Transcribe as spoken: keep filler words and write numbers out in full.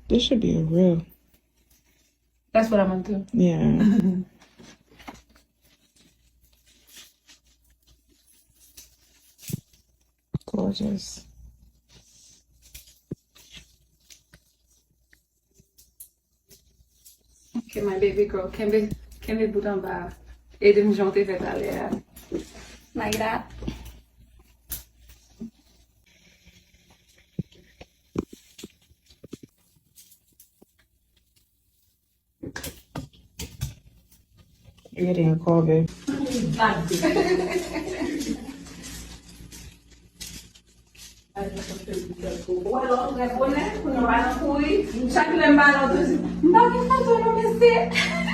This should be a reel. That's what I want to. Yeah. Gorgeous. Okay, my baby girl. Kenbe, kenbe bout anba. Ede m jan w te fè talè a. Like that. You're getting a call, babe. Ou wè lè w trè bonè, kounye a w pa nan kouri. Chak lè m pale w toujou, m pa gen foto non mesye.